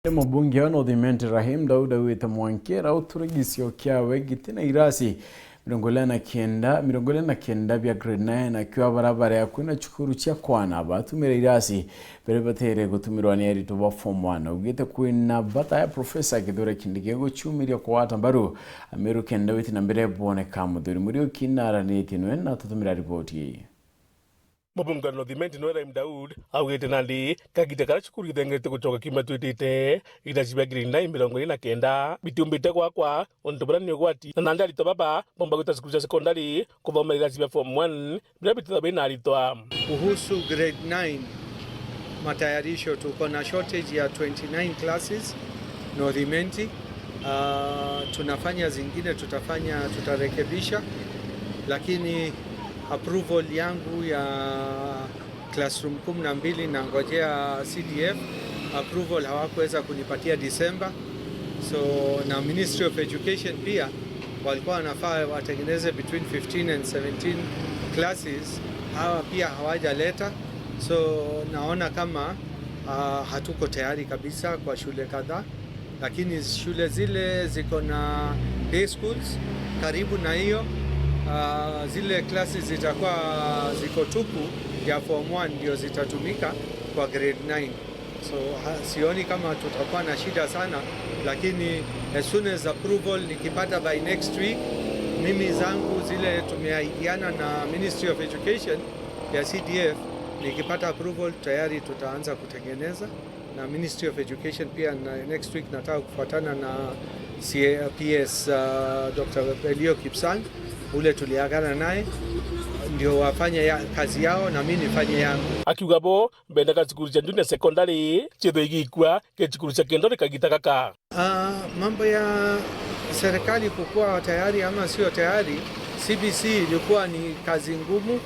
Mubunge wa North Imenti Rahim Daud augite Mwankera uture gisio kiawe gitina irasi 49 bya grade 9 akiwa barabara ya kwina chukuru chia kwana batumira irasi bere batere gutumirwa ni arito ba form 1. Augite kwina bata ya Professor Kithure Kindiki guchumiria kwata mbaru Ameru kenda witi na mbere boneka. Muthuri Muriuki naranĩtie na tutumira riboti iyi. Mubunge wa North Imenti Rahim Daud augite nandi kagita karia cukuru githengerete gucoka kiumia twitite iraci bia grade 9 49 bitumbite gwakwa untu buria ni ugwati na nandi aritwa baba bomba gwita cukuru cia sekondari kuthomera iraci bia form 1 biria bititha bina aritwa. Kuhusu grade 9 matayarisho, tuko na shortage ya 29 classes North Imenti. Tunafanya zingine, tutafanya, tutarekebisha, lakini approval yangu ya classroom 12 na ngojea CDF approval, hawakuweza kunipatia December. So na Ministry of Education pia walikuwa wanafaa watengeneze between 15 and 17 classes, hawa pia hawajaleta. So naona kama hatuko tayari kabisa kwa shule kadhaa, lakini shule zile ziko na day schools karibu na hiyo zile classes zitakuwa ziko tupu ya form 1 ndio zitatumika kwa grade 9. So sioni kama tutakuwa na shida sana, lakini as soon as approval nikipata by next week, mimi zangu zile tumeahidiana na Ministry of Education ya CDF, nikipata approval tayari tutaanza kutengeneza na Ministry of Education pia. Na next week nataka kufuatana na PS Dr. Belio Kipsang ule tuliagana naye ndio wafanye kazi yao na mimi nifanye yangu. Akiuga bo bendaga cukuru cia junior secondary chithwo igikua ke cukuru cia kindori kagita gaka. Mambo ya serikali kukuwa tayari ama sio tayari, CBC ilikuwa ni kazi ngumu.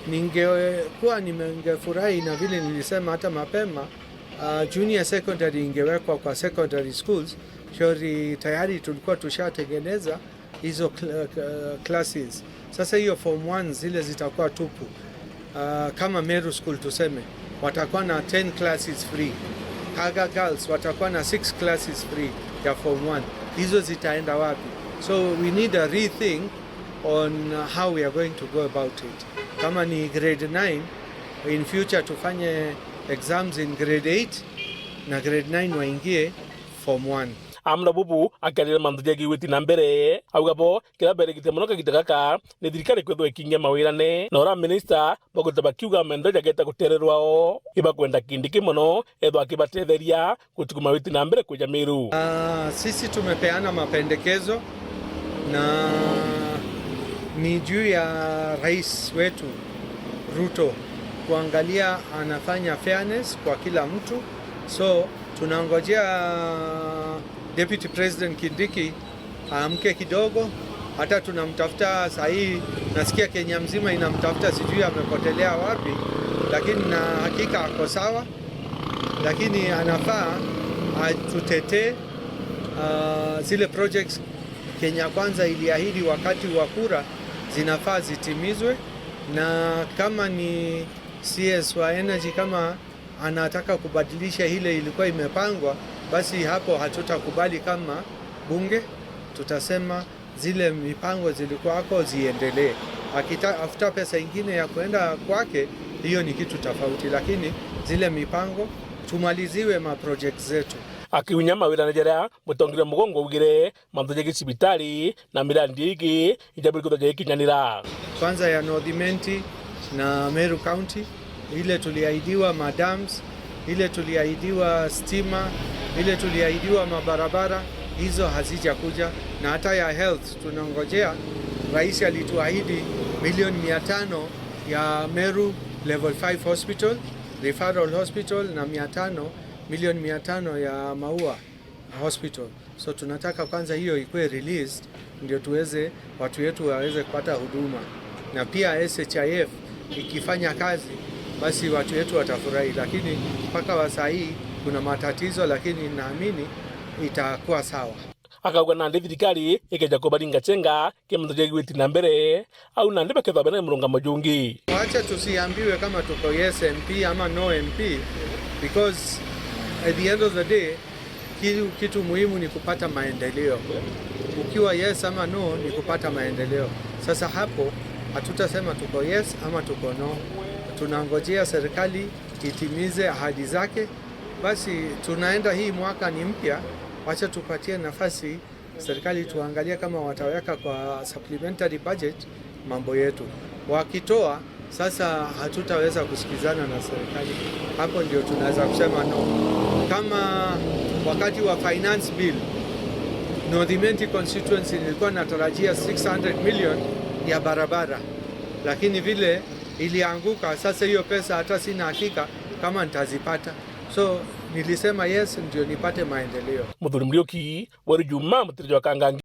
Ningekuwa nimengefurahi na vile nilisema hata mapema, junior secondary ingewekwa kwa secondary schools. Shauri tayari tulikuwa tushatengeneza hizo classes. Sasa hiyo form 1 zile zitakuwa tupu. Kama Meru School tuseme watakuwa na 10 classes free. Kaga Girls watakuwa na 6 classes free ya form 1. Hizo zitaenda wapi? So we need a rethink on how we are going to go about it. Kama ni grade 9, in future tufanye exams in grade 8 na grade 9 waingie form 1. Amna bubu akiarĩra manthu jegiĩ gwĩti na mbere auga bo kĩrĩa mbere mũno kagita gaka nĩ thirikari kwithwo ikingia mawĩra-nĩ na ũra minista bagwĩta bakiuga mendo jageta gũtererwao ibakwenda Kindiki mũno ethwo akibatetheria gũtukuma wĩti na mbere kwĩja Meru. Sisi tumepeana mapendekezo na ni juu ya rais wetu Ruto kuangalia anafanya fairness kwa kila mtu, so tunangojea Deputy President Kindiki aamke kidogo. Hata tunamtafuta saa hii, nasikia Kenya mzima inamtafuta, sijui amepotelea wapi, lakini na hakika ako sawa, lakini anafaa atutetee zile projects Kenya Kwanza iliahidi wakati wa kura zinafaa zitimizwe, na kama ni CS wa Energy kama anataka kubadilisha ile ilikuwa imepangwa, basi hapo hatutakubali kama bunge, tutasema zile mipango zilikuwako ziendelee. Akitafuta pesa ingine ya kuenda kwake, hiyo ni kitu tofauti, lakini zile mipango tumaliziwe ma project zetu. Akiunya mawĩra na mũtongoria Mugongo augire manthu jegiĩ cibitari na mirandi ĩngĩ ijambĩrĩrie kwithwo jagĩkinyanĩra. Kwanza ya North Imenti na Meru County, ile tuliahidiwa madams, ile tuliahidiwa stima, ile tuliahidiwa mabarabara, hizo hazijakuja, na hata ya health tunangojea. Rais alituahidi milioni 500 ya Meru level 5 hospital, referral hospital na 500, milioni 500 ya Maua hospital. So tunataka kwanza hiyo ikuwe released ndio tuweze watu wetu waweze kupata huduma, na pia SHIF ikifanya kazi basi watu wetu watafurahi, lakini mpaka wa saa hii kuna matatizo, lakini naamini itakuwa sawa. Akauga nandi thirikari ikeja kubaringa chenga kimanthu jegiĩ gwĩti na mbere au nandi bakethwa bena mũrũngamo jungi. Wacha tusiambiwe kama tuko yes MP ama no MP, because at the end of the day Kitu muhimu ni kupata maendeleo. Ukiwa yes ama no ni kupata maendeleo. Sasa hapo hatutasema tuko yes ama tuko no, tunangojea serikali itimize ahadi zake. Basi tunaenda, hii mwaka ni mpya, wacha tupatie nafasi serikali tuangalie kama wataweka kwa supplementary budget mambo yetu. Wakitoa sasa, hatutaweza kusikizana na serikali, hapo ndio tunaweza kusema no. Kama wakati wa finance bill, North Imenti constituency nilikuwa natarajia 600 million ya barabara, lakini vile ilianguka, sasa hiyo pesa hata sina hakika kama nitazipata, so nilisema yes ndio nipate maendeleo. Muthuri Muriuki weru Juma mutirijo wa Kangangi.